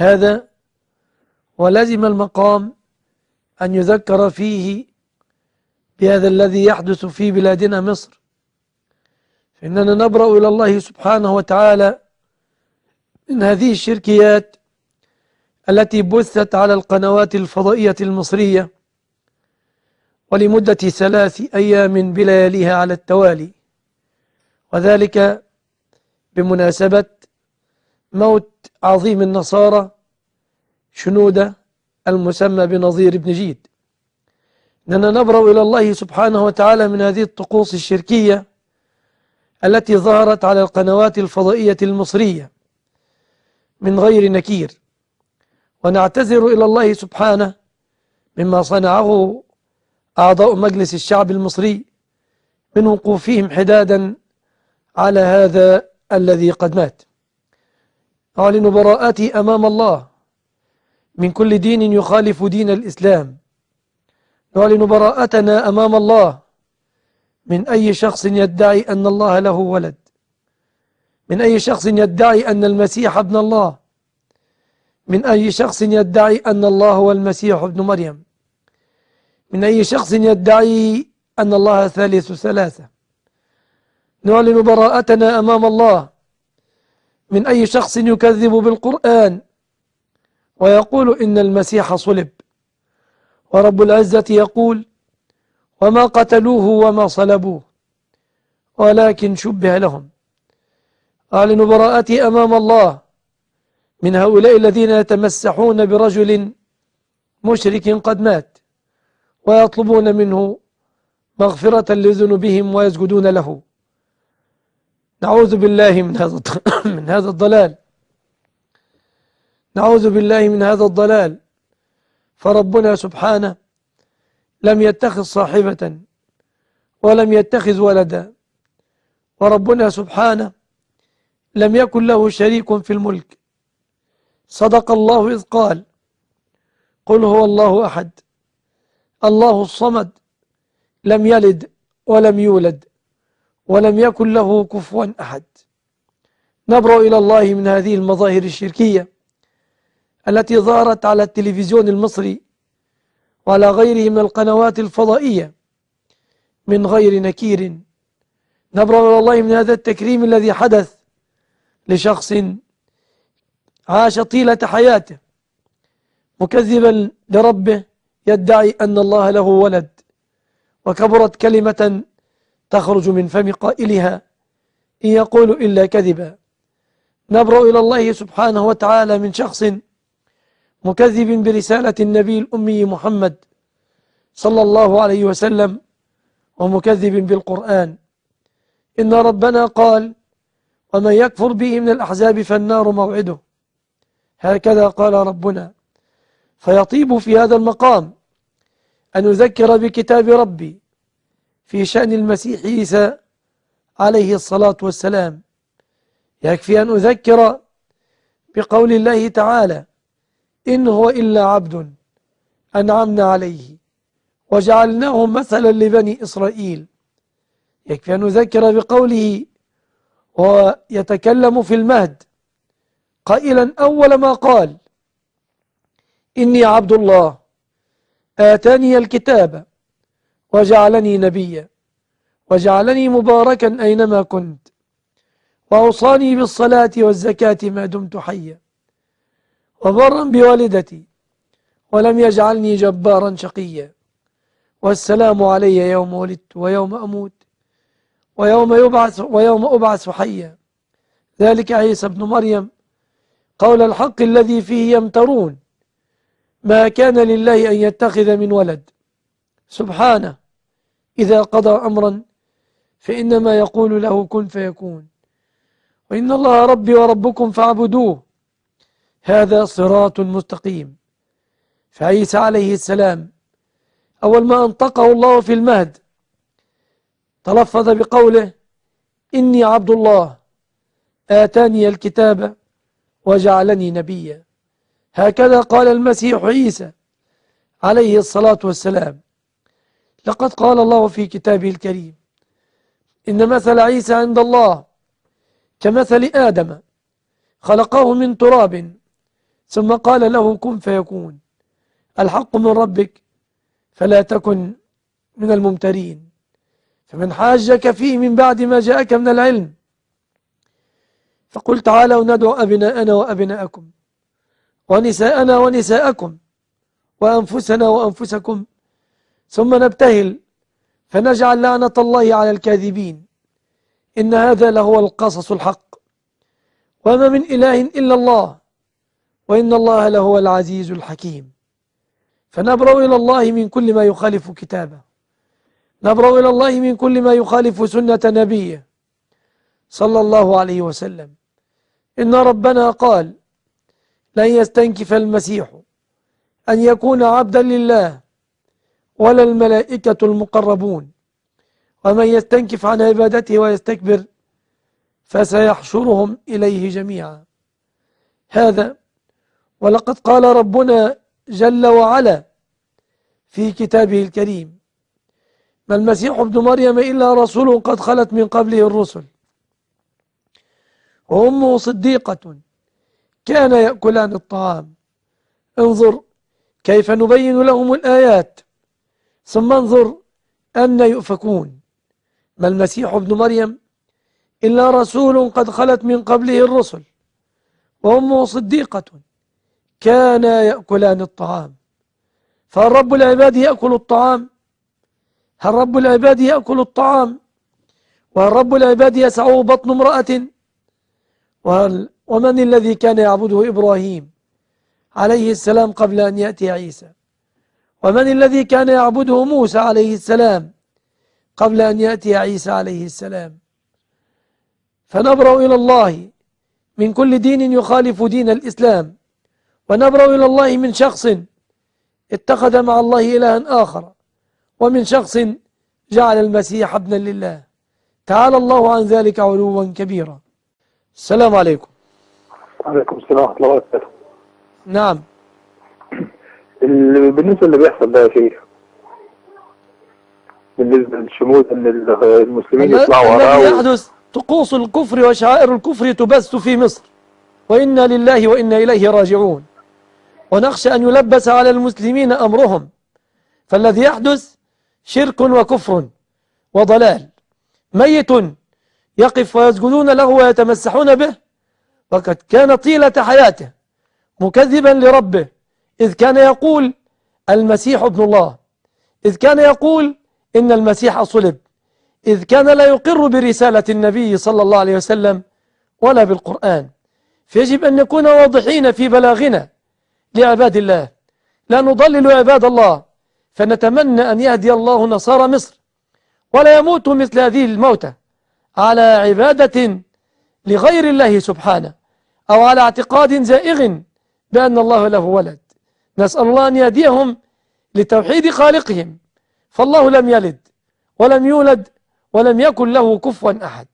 هذا ولزم المقام أن يذكر فيه بهذا الذي يحدث في بلادنا مصر، فإننا نبرأ إلى الله سبحانه وتعالى من هذه الشركيات التي بثت على القنوات الفضائية المصرية ولمدة 3 أيام بلياليها على التوالي، وذلك بمناسبة موت عظيم النصارى شنودة المسمى بنظير بن جيد. إننا نبرأ إلى الله سبحانه وتعالى من هذه الطقوس الشركية التي ظهرت على القنوات الفضائية المصرية من غير نكير، ونعتذر إلى الله سبحانه مما صنعه أعضاء مجلس الشعب المصري من وقوفهم حدادا على هذا الذي قد مات. أعلن براءتي أمام الله من كل دين يخالف دين الإسلام. نعلن براءتنا أمام الله من أي شخص يدعي أن الله له ولد، من أي شخص يدعي أن المسيح ابن الله، من أي شخص يدعي أن الله هو المسيح ابن مريم، من أي شخص يدعي أن الله ثالث ثلاثة. نعلن براءتنا أمام الله من أي شخص يكذب بالقرآن ويقول إن المسيح صلب، ورب العزة يقول: وما قتلوه وما صلبوه ولكن شبه لهم. أعلن براءتي أمام الله من هؤلاء الذين يتمسحون برجل مشرك قد مات ويطلبون منه مغفرة لذنوبهم ويسجدون له. نعوذ بالله من هذا الضلال، نعوذ بالله من هذا الضلال. فربنا سبحانه لم يتخذ صاحبة ولم يتخذ ولدا، وربنا سبحانه لم يكن له شريك في الملك. صدق الله إذ قال: قل هو الله أحد الله الصمد لم يلد ولم يولد ولم يكن له كفوا أحد. نبرأ إلى الله من هذه المظاهر الشركية التي ظهرت على التلفزيون المصري وعلى غيره من القنوات الفضائية من غير نكير. نبرأ إلى الله من هذا التكريم الذي حدث لشخص عاش طيلة حياته مكذبا لربه يدعي أن الله له ولد، وكبرت كلمة تخرج من فم قائلها إن يقول إلا كذبا. نبرأ إلى الله سبحانه وتعالى من شخص مكذب برسالة النبي الأمي محمد صلى الله عليه وسلم ومكذب بالقرآن. إن ربنا قال: ومن يكفر به من الأحزاب فالنار موعده. هكذا قال ربنا. فيطيب في هذا المقام أن نذكر بكتاب ربي في شأن المسيح عيسى عليه الصلاة والسلام. يكفي أن أذكر بقول الله تعالى: إن هو إلا عبد أنعمنا عليه وجعلناه مثلا لبني إسرائيل. يكفي أن نذكر بقوله ويتكلم في المهد قائلا أول ما قال: إني عبد الله آتاني الكتاب وجعلني نبيا وجعلني مباركا أينما كنت وأوصاني بالصلاة والزكاة ما دمت حيا وبرا بوالدتي ولم يجعلني جبارا شقيا والسلام علي يوم ولدت ويوم أموت ويوم أبعث حيا. ذلك عيسى ابن مريم قول الحق الذي فيه يمترون ما كان لله أن يتخذ من ولد سبحانه إذا قضى أمرا فإنما يقول له كن فيكون وإن الله ربي وربكم فاعبدوه هذا صراط مستقيم. فعيسى عليه السلام أول ما أنطقه الله في المهد تلفظ بقوله إني عبد الله آتاني الكتاب وجعلني نبيا. هكذا قال المسيح عيسى عليه الصلاة والسلام. لقد قال الله في كتابه الكريم: إن مثل عيسى عند الله كمثل آدم خلقه من تراب ثم قال له كن فيكون. الحق من ربك فلا تكن من الممترين. فمن حاجك فيه من بعد ما جاءك من العلم فقل تعالوا ندعو أبناءنا وأبناءكم ونساءنا ونساءكم وأنفسنا وأنفسكم ثم نبتهل فنجعل لعنة الله على الكاذبين. إن هذا لهو القصص الحق وما من إله إلا الله وإن الله لهو العزيز الحكيم. فنبرأ إلى الله من كل ما يخالف كتابه، نبرأ إلى الله من كل ما يخالف سنة نبيه صلى الله عليه وسلم. إن ربنا قال لن يستنكف المسيح أن يكون عبدا لله ولا الملائكة المقربون ومن يستنكف عن عبادته ويستكبر فسيحشرهم إليه جميعا. هذا ولقد قال ربنا جل وعلا في كتابه الكريم ما المسيح ابن مريم إلا رسول قد خلت من قبله الرسل وأمه صديقة كان يأكلان الطعام. انظر كيف نبين لهم الآيات ثم انظر أن يؤفكون. ما المسيح ابن مريم إلا رسول قد خلت من قبله الرسل وأمه صديقة كانا يأكلان الطعام. فهل رب العباد يأكل الطعام؟ هل رب العباد يأكل الطعام؟ وهل رب العباد يسعه بطن امرأة؟ ومن الذي كان يعبده إبراهيم عليه السلام قبل أن يأتي عيسى؟ ومن الذي كان يعبده موسى عليه السلام قبل أن يأتي عيسى عليه السلام؟ فنبرأ إلى الله من كل دين يخالف دين الإسلام، ونبرأ إلى الله من شخص اتخذ مع الله إلها آخر، ومن شخص جعل المسيح ابنا لله. تعالى الله عن ذلك علوا كبيرا. السلام عليكم. عليكم السلام ورحمة الله وبركاته. نعم. بالنسبة اللي بيحصل ده يا شيخ، بالنسبة للشمول ان المسلمين يطلعوا وراه الذي يحدث طقوس الكفر وشعائر الكفر تبث في مصر، وإنا لله وإنا إليه راجعون، ونخشى أن يلبس على المسلمين أمرهم. فالذي يحدث شرك وكفر وضلال. ميت يقف ويسجدون له ويتمسحون به، وقد كان طيلة حياته مكذبا لربه، إذ كان يقول المسيح ابن الله، إذ كان يقول إن المسيح صلب، إذ كان لا يقر برسالة النبي صلى الله عليه وسلم ولا بالقرآن. فيجب أن نكون واضحين في بلاغنا لعباد الله، لا نضلل عباد الله، فنتمنى أن يهدي الله نصارى مصر ولا يموتوا مثل هذه الموتى على عبادة لغير الله سبحانه، أو على اعتقاد زائغ بأن الله له ولد. نسأل الله أن يهديهم لتوحيد خالقهم، فالله لم يلد ولم يولد ولم يكن له كفوا أحد.